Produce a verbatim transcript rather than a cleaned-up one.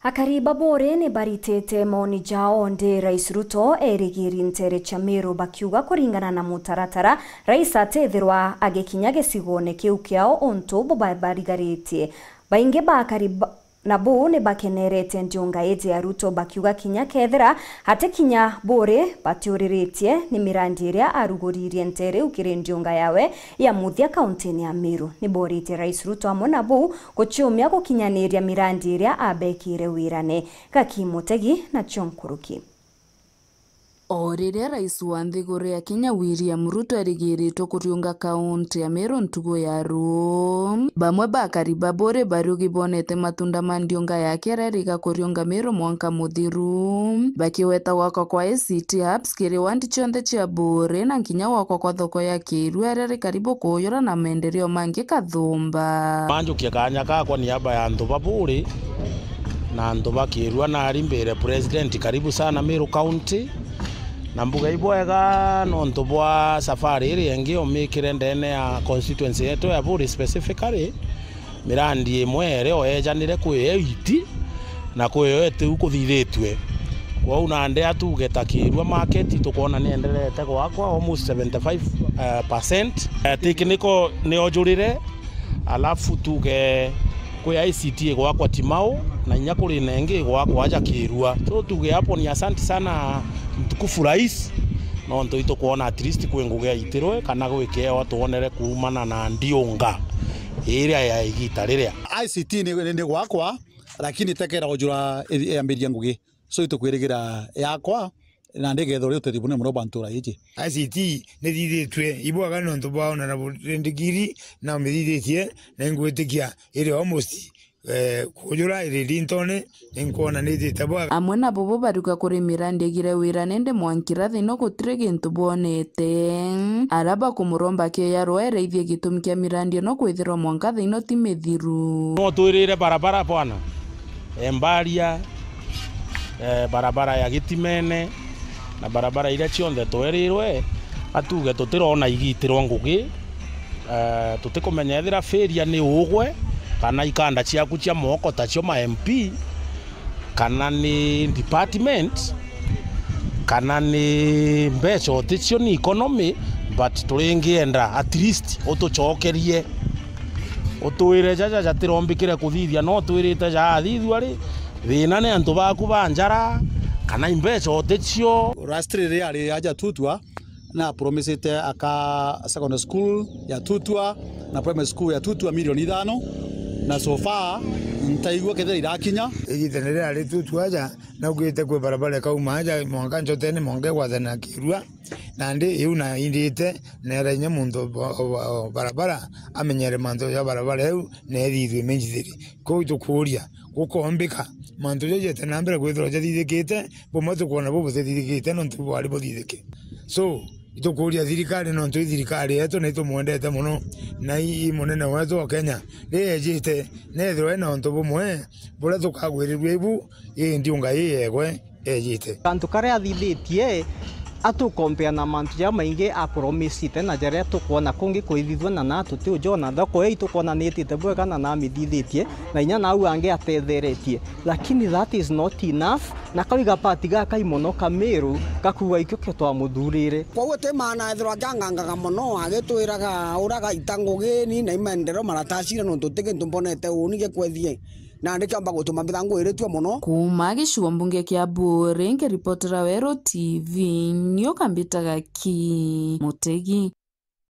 Akari ba Buuri ni baritite maoni jao ndi Rais Ruto erigiri nteere cia Meru, bakiuga kuringana na mutaratara, Rais atithirwa agikinya gicigone kiu kiao untu bubabarigaritie. Baingi ba akari ba-, na buu ni bakenerete ndiunga iji ya Ruto, bakiuga kinya kethira atikinya Buuri batiuriritie ni mirandi iria aruguririe nteere iu kiri ndiunga yawe ya muthia kauntini ya Meru. Ni booritie Rais Ruto amwe na buu guciumia gukinyaniria mirandi iria abekire wirane. Gaki Mutegi nacio nkuruki. O riria rais wa nthiguru ya Kenya William Ruto erigiritwe kuriunga kaunti ya Meru ntuku ya ruu, bamwe ba akari ba Buuri bariugi bonete matunda ma ndiunga yake aria eriga kuriunga Meru mwanka muthiru, bakiweta gwakwa kwa I C T hubs kiri wandi cionthe cia Buuri na nkinya gwakwa kwa thoko ya Kirua aria ri karibu kuujura na maendeleo mangi kathumba. Manjukia kaanya kakwa niaba ya antu ba Buuri na antu ba Kirua, nari mbire President, karibu sana Meru County. Na mbuga ibwega nontu bwa safari iri ingi umikire ndene ya constituency yetu ya Buuri specifically. Mirandi imwe iri o yejanire kwi eight na kwi yo itiu kuthithitue. Kwou nandi atuge ta Kirua market tukwona ni enderete gwakwa almost seventy five percent. Eh, technical ni ojurire, alafu tuge kwi I C T igwakwa Timau, na inya kuri na ingi igwakwa aja Kirua. So tuge hapo ni asante sana mtukufu rais, nontu itukwona at least kwi ngugi yaitirwe kana gwi kiewa twonere kuumana na ndiunga iria ya igita riria. I C T ni, ni, ni gwakwa, lakini tekera ujura i-, yambiria ngugi. So itukwirigira yakwa, na ndigethwa ri utethi bunene muno bwa ntura iji. I C T ni thithitue ibwaga nontu bwa honorable ndigiri na umithithitie, na ingwitikia iri almost, eh, kujura iri lintone, ni nkwona ni ithite bwaga. Amwe na bobo baruga kuri mirandi igire wira nende mwankira thino gutiri gintu bonete. Ara bakumuromba kioya rwa ereithie gitumi kia mirandi ino kwithirwa mwanka thino ti mithiru. No twirire barabara bwana, Embaria, eh, barabara ya Gitimene na barabara iria cionthe twerirwe, atuge tutirona igitirwa ngugi, eh, tutikumenya ethira failure ni ugwe kana ikanda ciaku cia moko tacio ma M P, kana ni department, kana ni mbeca uticio ni economy, but turingienda at least utucokerie. Utwire jaja jatirombikire kuthithia, no twirite jaathithua ri, thina ni antu baku ba njara, kana imbeca uticio. Last riria ari aja Tutua, na promisite aka secondary school ya Tutua na primary school ya Tutua milioni ithano, na so far ntaigua kethira irakinya. Igita ni riria ari Tutua aja, naugite kwi barabara ikauma aja mwanka Njotene, mwanka igwathana Kirua. Nandi iu na indite, neera inya muntu bo-, bo-, barabara amenyere mantu ja barabara iu, na ethithue minjithiri. Kwou itukuuria, gukombika mantu jau jete na mbere kwithirwa jathithikite, bumwe tukwona bubutithithikite nontu bwari buthithike. So, itukuuria thirikari nontu i thirikari yetu na itumwendete mono, na i, i munene wetu wa Kenya, ri ejite, nethirwa ina untu bumwe buria tukagwirirua ibu, i ndiunga ii yegwe ejite. Kantu karia athithitie, atukompea na mantu jaria maingi apromisite na jaria tukwona kungi kwithithua na naa tutiujona. Thoko ii tukwona ni itite bwega na naa amithithitie, na inya nau angi atetheretie. Lakini that is not enough, na kau igapati gakai mono ka Meru gakuuga ikio kio twamuthurire. Kwou ti maana ethirwa akiangangaga mono, agitwiraga, "Uraga ita ngugi ni na imaendeleo maratacira nontu ti gintu mbonete uuni gikwethie." Nandi kiomba gutuma mbitha ngwiritue mono. Kuuma gicigo mbunge kia Buuri, nkiripotera Weru T V, nioka mbitaga Ki Mutegi.